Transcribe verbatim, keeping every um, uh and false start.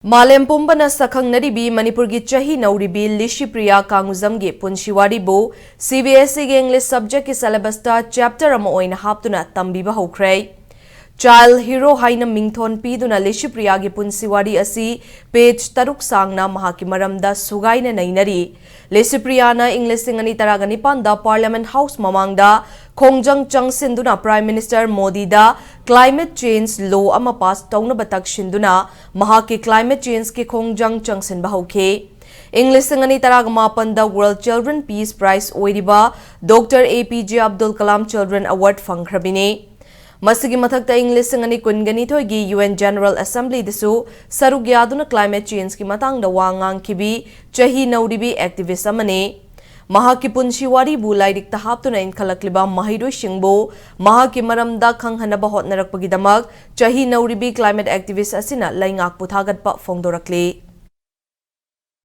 ꯃꯥꯂꯦꯝ ꯄꯨꯝꯕꯅ ꯁꯛꯈꯪꯅꯔꯤꯕꯤ ꯃꯅꯤꯄꯨꯔꯒꯤ ꯆꯍꯤ ꯅꯧꯔꯤꯕꯤ ꯂꯤꯁꯤꯄ꯭ꯔꯤꯌꯥ ꯀꯥꯡꯉꯨꯖꯝꯒꯤ ꯄꯨꯟꯁꯤ ꯋꯥꯔꯤꯕꯨ C B S Eꯒꯤ English subjectꯀꯤ syllabusꯇ chapter ꯑꯃ ꯑꯣꯏꯅ ꯍꯥꯞꯇꯨꯅ ꯇꯝꯕꯤꯕ ꯍꯧꯈ꯭ꯔꯦ꯫ Child hero ꯍꯥꯏꯅ ꯃꯤꯡꯊꯣꯟ ꯄꯤꯗꯨꯅ ꯂꯤꯁꯤꯄ꯭ꯔꯤꯌꯥꯒꯤ ꯄꯨꯟꯁꯤ ꯋꯥꯔꯤ ꯑꯁꯤ page ꯇꯔꯨꯛ ꯁꯥꯡꯅ ꯃꯍꯥꯛꯀꯤ ꯃꯔꯝꯗ ꯁꯨꯒꯥꯏꯅ ꯅꯩꯅꯔꯤ꯫ ꯂꯤꯁꯤꯄ꯭ꯔꯤꯌꯥꯅ ꯏꯪ ꯂꯤꯁꯤꯡ ꯑꯅꯤ ꯇꯔꯥꯒ ꯅꯤꯄꯥꯟꯗ Parliament House ꯃꯃꯥꯡꯗ ꯈꯣꯡꯖꯪ ꯆꯪꯁꯤꯟꯗꯨꯅ Prime Minister ꯃꯣꯗꯤꯗ climate change law ꯑꯃ pass ꯇꯧꯅꯕ ꯇꯛꯁꯤꯟꯗꯨꯅ ꯃꯍꯥꯛꯀꯤ climate changeꯀꯤ ꯈꯣꯡꯖꯪ ꯆꯪꯁꯤꯟꯕ ꯍꯧꯈꯤ꯫ ꯏꯪ ꯂꯤꯁꯤꯡ ꯑꯅꯤ ꯇꯔꯥꯒ ꯃꯥꯄꯟꯗ World Children Peace Prize ꯑꯣꯏꯔꯤꯕ Doctor A P J Abdul Kalam Children Award ꯐꯪꯈ꯭ꯔꯕꯤꯅꯤ꯫ ꯃꯁꯤꯒꯤ ꯃꯊꯛꯇ ꯏꯪ ꯂꯤꯁꯤꯡ ꯑꯅꯤ ꯀꯨꯟꯒ ꯅꯤꯊꯣꯏꯒꯤ U N General Assemblyꯗꯁꯨ ꯁꯔꯨꯛ ꯌꯥꯗꯨꯅ climate changeꯀꯤ ꯃꯇꯥꯡꯗ ꯋꯥ ꯉꯥꯡꯈꯤꯕꯤ ꯆꯍꯤ ꯅꯧꯔꯤꯕꯤ activist ꯑꯃꯅꯤ꯫ ꯃꯍꯥꯛꯀꯤ ꯄꯨꯟꯁꯤ ꯋꯥꯔꯤꯕꯨ ꯂꯥꯏꯔꯤꯛꯇ ꯍꯥꯞꯇꯨꯅ ꯏꯟꯈꯠꯂꯛꯂꯤꯕ ꯃꯍꯩꯔꯣꯏꯁꯤꯡꯕꯨ ꯃꯍꯥꯛꯀꯤ ꯃꯔꯝꯗ ꯈꯪꯍꯟꯅꯕ ꯍꯣꯠꯅꯔꯛꯄꯒꯤꯗꯃꯛ ꯆꯍꯤ ꯅꯧꯔꯤꯕꯤ climate activist ꯑꯁꯤꯅ ꯂꯩꯉꯥꯛꯄꯨ ꯊꯥꯒꯠꯄ ꯐꯣꯡꯗꯣꯔꯛꯂꯤ꯫